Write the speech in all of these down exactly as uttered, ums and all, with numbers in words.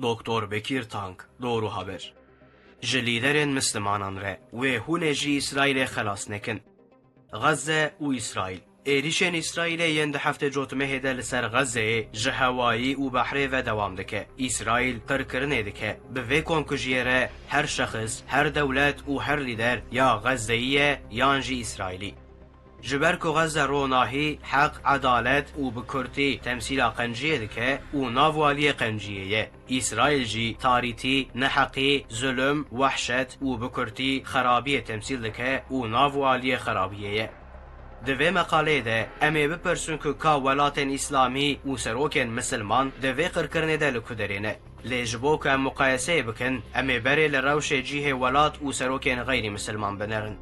Doktor Bekîr Tank, Doğru Haber. Ji lîderên mislimanan re, wê hûn ê ji Îsraîlê xelas nekin. Xezze û Îsraîl. Êrîşên Îsraîlê yên di heftê Cotmehê de li ser Xezzeyê ji hewayî û behrê ve dewam dike. Îsraîl qirkirinê dike. Bi vê komkujiyê re her şexis, her dewlet û her lîder ya Xezzeyî ye yan jî Îsraîlî. Ji ber ku Xezze ronahî, heq, edalet û bi kurtî temsîla qenciyê dike û nav û aliyê qenciyê ye. Îsraîl jî tarîtî, neheqî, zulm, wehşet û bi kurtî xerabiyê temsîl dike û nav û aliyê xerabiyê ye. Di vê meqaleyê de em ê bipirsin ku ka welatên îslamî û serokên misilman di vê qirkirinê de li ku derê ne. Lê ji bo ku em muqayeseyê bikin, em ê berê li rewşê cihê welat û serokên xeyrîmisilman binerin.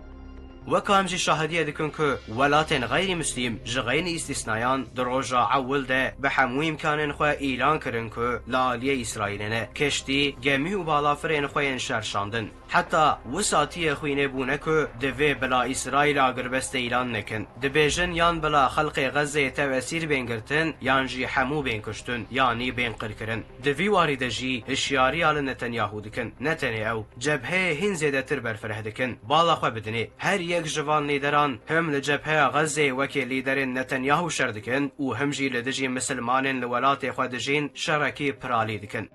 Weka em jî şahidiyê dikin ku welatên xeyrîmislîm ji xeynî îstîsnayan di roja ewil de bi hemû îmkanên xwe îlan kirin ku li aliyê Îsraîlê ne, keştî, gemî û balafirên xwe yên şer şandin. Heta wisa tiyê xwînê bûne ku divê bila Îsraîl agirbestê îlan nekin. Dibêjin yan bila xelkê Xezzeyê tev esîr bên girtin yan jî hemû bên kuştin, yanî bên qirkirin. Di vî warî de jî hişyariya li Netanyahu dikin. Ne tenê ew, cebheyê hîn zêdetir berfireh dikin. Bala xwe bidinê. Her yek ji van lîderan him li cebheya Xezzeyê wekî lîderên Netanyahu şer dikin û him jî li dijî misilmanên li welatê xwe dijîn şerekî piralî dikin.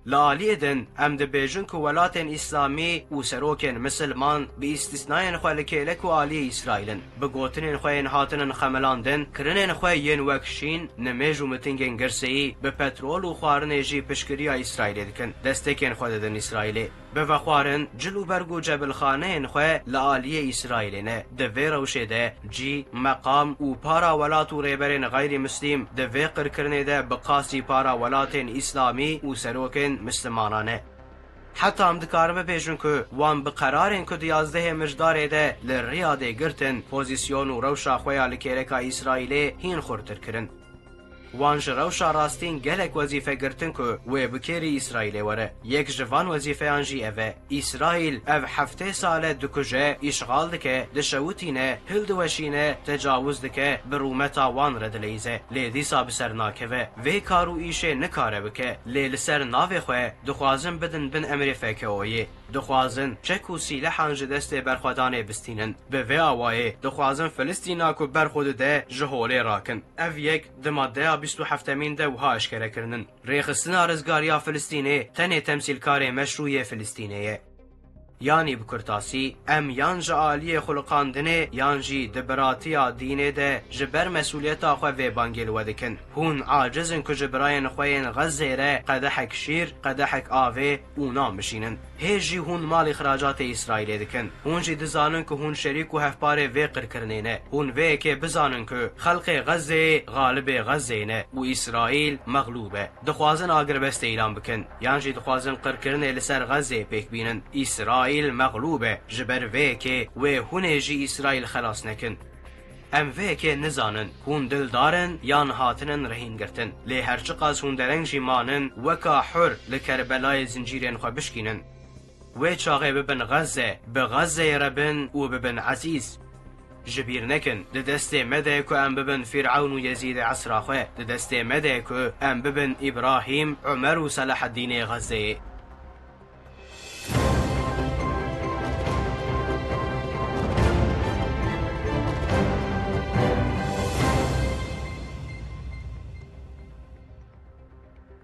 Li aliyê din, em dibêjin ku welatên îslamî û serokên misilman, bi îstîsnayên xwe li kêlek û aliyê Îsraîl in. Bi gotinên xwe yên hatinin xemilandin, kirinên xwe yên wek şîn, nimêj û mitingên girseyî, bi petrol û xwarinê jî piştgiriya Îsraîlê dikin. Destekên xwe didin Îsraîlê. Bi vexwarin, cil û berg û cebilxaneyên xwe li aliyê Îsraîlê ne. Di vê rewşê de cî, meqam û para welat û rêberên xeyrîmislîm di vê qirkirinê de bi qasî para welatên îslamî û serokên mislimanan e. Heta em dikarin bibêjin ku wan bi qerarên ku di yazdehê Mijdarê de li Riyadê girtin, pozîsyon û rewşa xwe ya li kêleka Îsraîlê hîn xurtir kirin. Wan ji rewşa rastîn gelek wezîfe girtin ku wê bi kêrî Îsraîlê were. Yek ji van wezîfeyan jî ev e. Îsraîl ev heftê sal e dikuje, îşxal dike, dişewitîne, hildiweşîne, tecawuz dike, bi rûmeta wan re dileyîze. Lê dîsa bi ser nakeve. Vê kar û îşê nikare bike. Lê li ser navê xwe dixwazin bidin bin emrê F K O'yê. Dixwazin çek û sîlehan ji destê berxwedanê bistînin. Bi vê awayê dixwazin Filistîna ku berxwe dide ji holê rakin. Ev yek di maddeya bîst û heftemîn de wiha eşkere kirinin: Rêxistina rizgariya Filistînê tenê temsîlkarê meşrû yê Filistînê ye. Yanî bi kurtasî, em yan ji aliyê xuliqandinê yan jî di biratiya dînê de ji ber mesûliyeta xwe vê bangê li we dikin. Hûn aciz in ku ji birayên xwe yên Xezzeyê re qedehek şîr, qedehek avê û nan bişînin. Hê jî hûn mal îxracatê Îsraîlê dikin. Hûn jî dizanin ku hûn şerîk û hevparê vê qirkirinê ne. Hûn vê yekê bizanin ku xelkê Xezzeyê xalibê Xezzeyê ne û Îsraîl mexlûb e. Dixwazin agirbestê îlan bikin, yan jî dixwazin qirkirinê li ser Xezzeyê pêk bînin. Îsraîl mexlûb e, ji ber vê yekê wê hûn ê jî Îsraîl xelas nekin. Em vê yekê nizanin, hûn dildar in yan hatinin rehîn girtin. Lê her çiqas hûn dereng jî manin, weka hur li Kerbelayê zincîrên xwe bişkînin. Wê çaxê bibin Xezze, bi Xezzeyê re bin û bibin ezîz. Ji bîr nekin, di destê me de ye ku em bibin Fîr'ewn û Yezîdê esra xwe. Di destê me de ye ku em bibin Îbrahîm, Umer û Selaheddînê Xezzeyê.